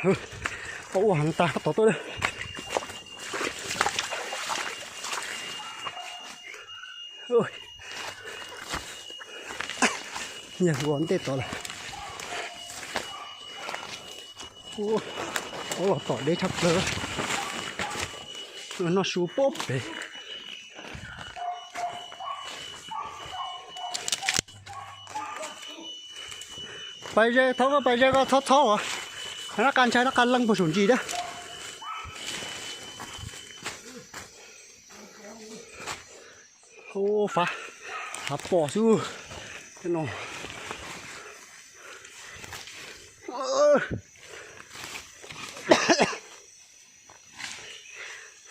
Ua heev tas, tod tuaj. Nyias ua ntej tod lawm. Ua los tom deb tshaj plaws. Noj su pob pem. Pais ze, thov koj pais ze koj txhob txhob os. Nab qa ntshai, nab qa leej puag saum ntsis thiab. Ua fav, fav pom xwb no.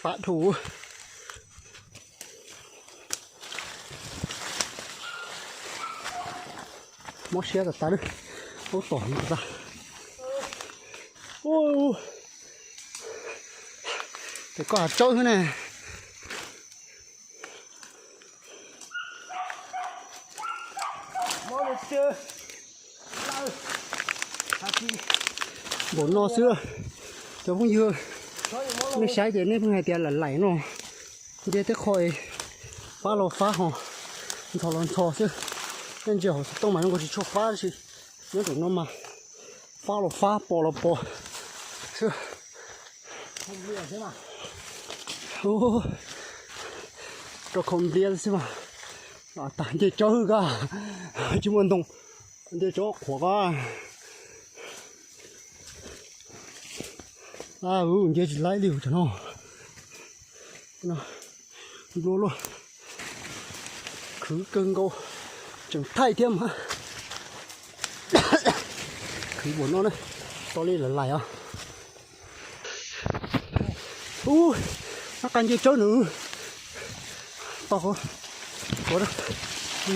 Fav dhau. Mob siab tas tas li. Ub tom tas. Ces koj hav tsawb xwb ne. Npaum no xwb, cov phooj ywg, nej saib ces nej pheej hais tias laim laim no, nce tej qho fab los fab ho, ntxhov los ntxhov xwb. Nej ntsia hauv xov tooj mas zoo nkaus tsis tshua fab tab sis nyob nraum no mas fab los fab, pos los pos xwb. Rau khau nplias xwb mas, tag nce tsawb koj tsis muaj ntoo, nce tsawb qhuav koj. Nce tsis laib li cov no. Nplua luaj, khwv kawg nkaus, tseem thaij thiab mas. Khwv npaum no na, tau li lawm lais os. Ub, nab qa nce tsawb nws. Tau, kuv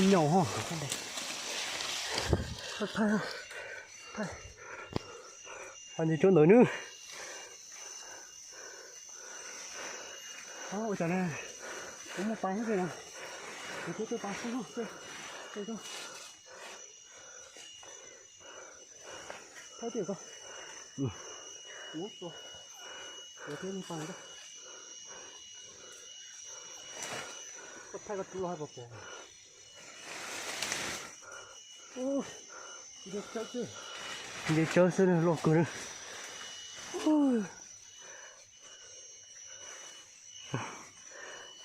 nyaum ho. Nce tsawb ntawd nws. Ua cas ne, kuv muaj pas xwb no, kuv twb twb pas xwb no. Thawb tiag koj. Ub, tua. Tua thiab muaj pas. Koj thaij koj rub los hais puas pom. Ub, nce tsawb xwb, nce tsawb xwb loj kawg na.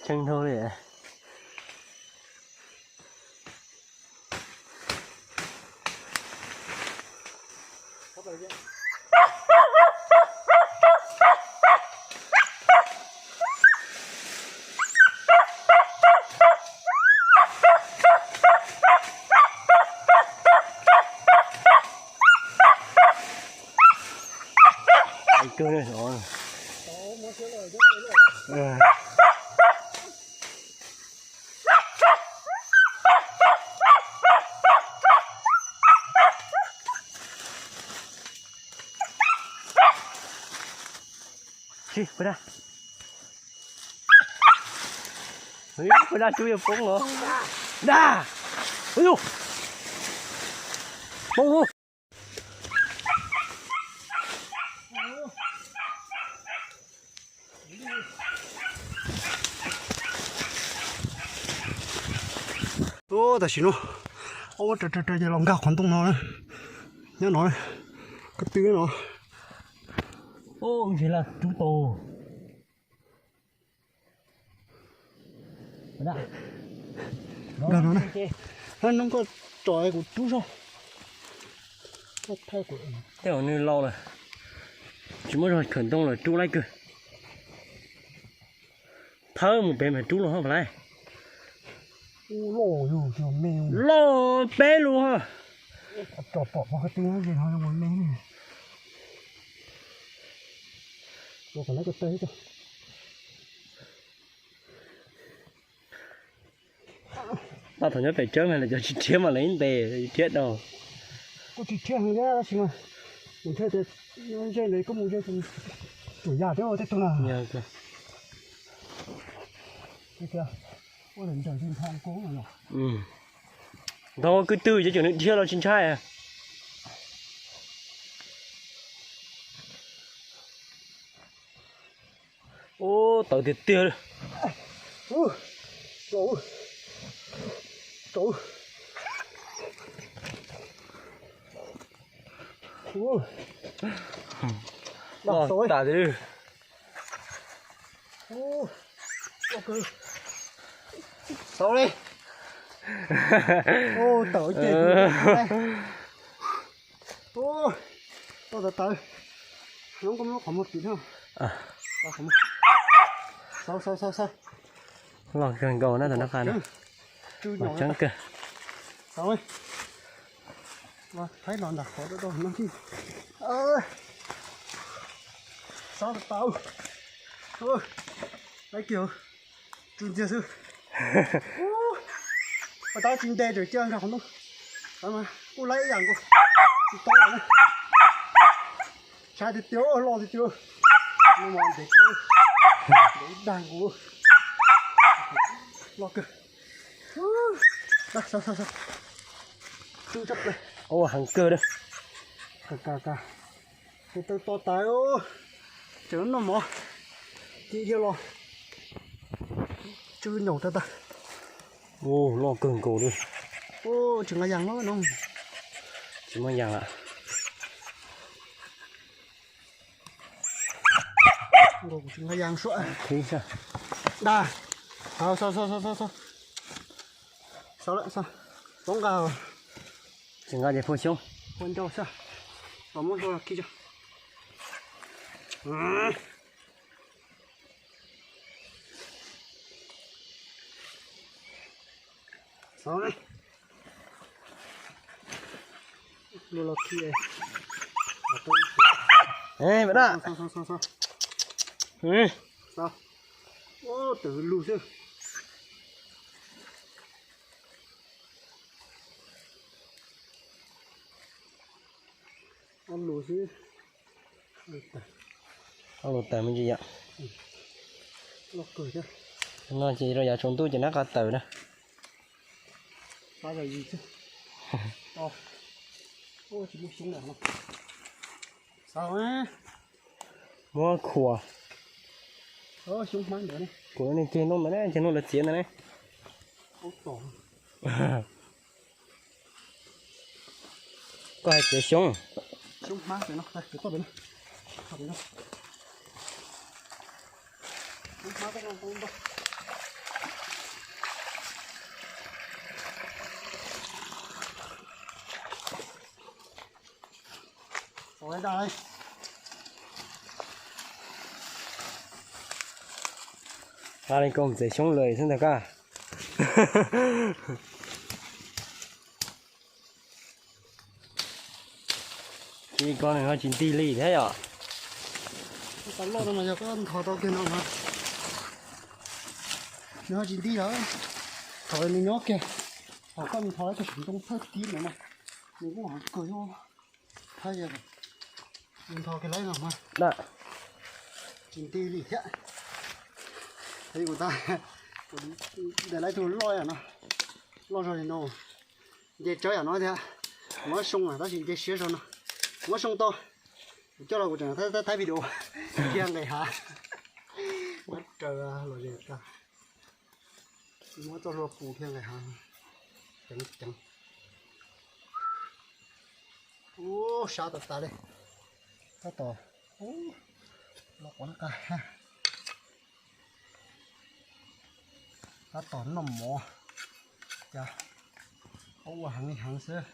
Tseeb dhau li. Pab dab, pab dab cub yuav poob los. Dab, poob. Tam sim no, ob muab raws raws raws ces los nkag qhov ntoo no, nyob no, koj twb no. Ntshai laj rub tau. Nkag no na, noob koj tsom kuv rub zog. Tej zaum nws laus lawm, tsis muaj zog khawm ntoo lawm, rub laib kawg. Thawb mus pem mas rub los hos lais. Loj peb lus hos. Pab thaum nyob pem tsawb mas lawv cov tsis rhiab mas lawv ib ntes rhiab rau. Kuv tsis rhiab heev thiab tab sis mas kuv ntshai tias ze ntawd koj mus ze tus yam thiab tej tug na. Ntog kwv tw ces tseem nws dhia los tsis ntshai. Ub, tawv tiag tiag li. Loj tas li. Xaus li. Tawm ces loj tas tas. Nyob koj muab qhov muag piv thiab. Xaus xaus xaus xaus. Loj kawg nkaus na, tam no qab no. Loj tseeb kawg. Xaus li. Los thaib los ntawm qhov no thiab. Xaus tas. Lawv kiag tsuj ntxiag xwb. Ua tab tsis nte tseem cia nkag qhov ntoo. Kuj laib ib yam nkaus. Tsis tau na. Tshav tiag tiag, loj tiag tiag. No mas ntev tiag. Ntev ib dag nkaus. Loj kawg. Ua heev kawg li. Tus taw to tas, tseem noj mov, ci dhia los tsw nyaum tag tag. Loj kawg nkaus li. Tsis nqa yas no, tsis muaj yas lawm. Nkaus kuv tsis nqa yas suab. Dag. Xav lawm, xav, txhob nqa. Tsis nqa ces phua xyoob. Phua ncau xwb. Los muab hlua los khi tso. Xav, hlua los khi. Ê, mẹ đó. Xav. Ub, twb lug xwb. Ob lus xwb. Ob lus tawm me ntsis yom. No ces rau yav tsaus ntuj ces nab qa tawm na. Muab khuam. Kuv no ceg noj ntawd na, ceg noj lawv txiav ntawd na. Koj hais txiav xyoob. Nqa li koom txiav xyoob lawm xwb ntag koj. Ci ko nws ho tsis ntig li thiab yom. Loj no mas yog koj ntho tau kiag no mas nws ho tsis ntig lawm. Thaum nws nyob kiag, thaum koj ntho tau saum ntoo thawj tib no mas nws kuj heev kawg thiab. Thab, nws ntho kiag lawm no mas tsis ntig li thiab. Kuv ntawm lawv tus loj no, loj zog li no. Nce tsawb yam no thiab, muab soo tab sis nce siab zog no. Muab soo tau, kuv coj los kuv tseem thaij video kiag nqis hav. Muab raws los zem tag, muab txoj hlua pus kiag nqis hav. Ceev ceev. Ub, sab tas tas li. Tab tom, ub, los quav qa. Tab tom noj mov, cas ua heev li heev xwb.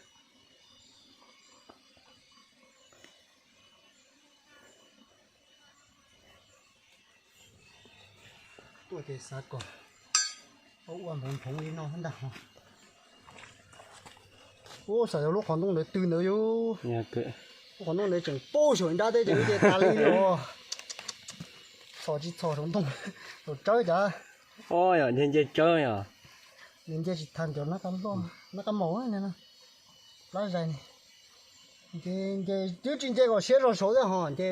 Tuaj ces xav kom ua nphoov nphoov li no ntag. Ub, xav yog lub qhov ntoo ntawd tw ntawd yus. Lub qhov ntoo ntawd tseem pub saum nrab teb ces lub ces tas li os. Txhom tsis txhom saum ntoo, saum tsawb cas. Nce nce tsawb yom. Nws nce tsis tag cov nab qa maum, plab zais ne. Nce nce twb tsis nce kom siab zog saud thiab ho nce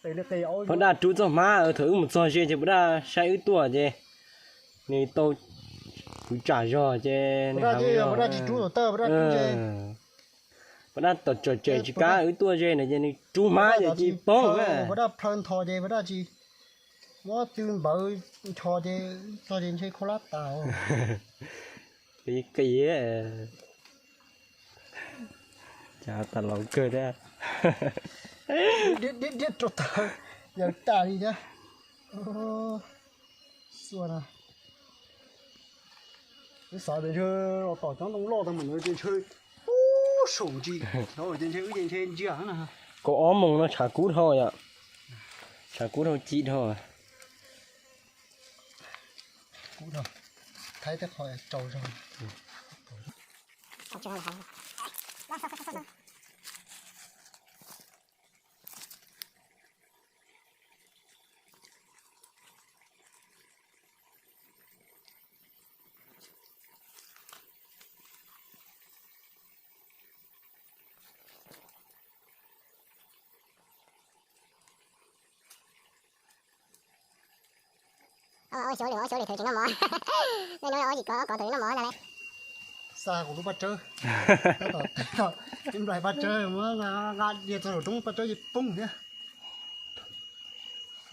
qis li qis. Pab daj rub txoj hmab, thaum wb mus txog ze ces pab daj saib wb tuaj ces nws tau kwv tsam zog ces nws pab daj tsis rub tom tawj, pab daj rub ze. Pab daj tom tsom tsem tsis kav wb tuaj ze na ces nws rub hmab ces cia li poob na. Pab daj plhaw ntho ces pab daj tsis Muab tw npawv ncho ces txog ces ntshe khaub hlab tas. Qis qis, cas tas laus kawg thiab. Diab diab rau tawv, yawm tas li thiab. Xua na. Wb xav tias ntshe los tom cov ntoo loj tag mam li ces ntshe ub saum ntsis, ces ntshe wb ces ntshe ntsia na. Kaum ob moos no tshav kub dhau yom, tshav kub dhau ci dhau. Kub dhau, thaib tej qho rau zog. Ob xyov li, ob xyov li thaum tsis noj mov. Noj nyob ob yim kov kov thaum tsis noj mov ntag lauj. Xa kuv lub paj tsawb. Tab tom nplais paj tsawb muab nqa nqa dhia txog saum roob paj tsawb ces poob thiab.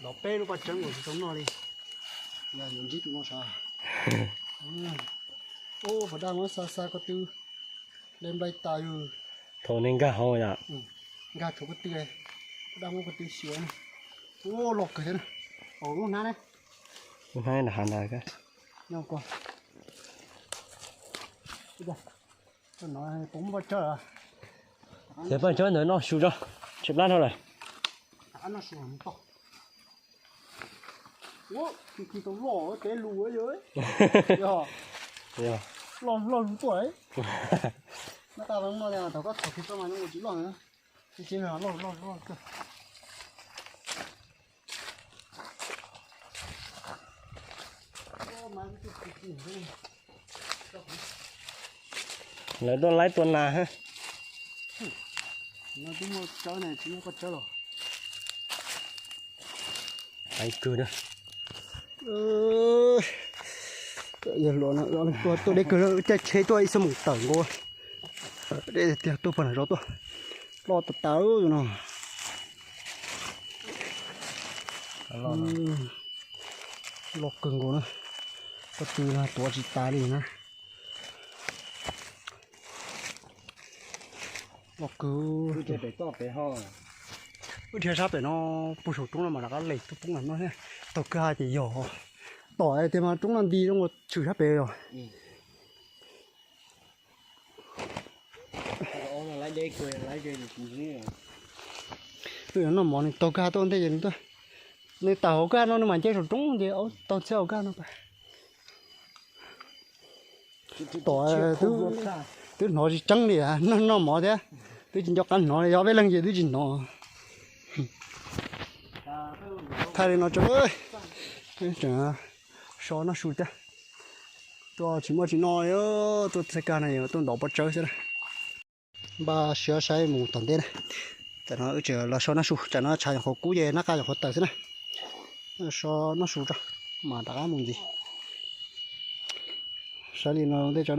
Los peb lub paj tsawb nkaus tsis tau noj li. Yog yuav ntsib tus no sav. Ub, pom daj muab xa xa ko tw, le nplai tas yus. Thaum nws nkag hauv yom. Nkag thaum ko tw, pom daj muab ko tw xyuas. Ub, loj kawg thiab na. Lub hnab ne. Lub hnab nram hav ntawd. Nyob ko. Ces paj tsawb ntawd noj su tso, tshaib plab dhau lawm. Loj, loj, loj lug tuaj. Noj tas no thaum koj txhom kiag tso mas nws tsis loj na. Loj loj loj kawg. Lawv tuaj laib tua nas hab. Yog luag no tuaj deb kawg, caij tsheb tuaj ib xuab moos tawm nkaus. Deb tiag, tuaj puag nram zos tuaj. Loj tas tas no. Loj kawg nkaus na. Koj tw no tuav tsis tas li na. Loj kawg. Wb dhia sab pem no, puag saum roob no mas rov qab les tuaj poob no thiab. Taug kwj ha ces yog. Tom tias mas roob no nti zoo ua tshwm sab pem yog. Wb yuav noj mov nws taug kwj ha tuaj ntej ces nws tuaj. Nws tawm hauv kwj ha no nws mam nce saum roob ces taug txhij hauv kwj ha no pas. Tom twb hnov tsis tseeb li, noj noj mov thiab, twb tsis nco qab hnov li, yog peb leeg ces twb tsis hnov. Thaij li no tso, tseem so noj su thiab. Tuaj tsis muaj tsis noj li, tuaj txhais kag no tuaj ntov paj tsawb xwb na. Npaj siab saib mus tom ntej na. Tam no wb tseem los so noj su, tsam no tshav nyuam qhuav kub ces nab qa nyuam qhuav tawm xwb na. So noj su tso, mam rov qab mus ntxiv. Saib li no ntej tso.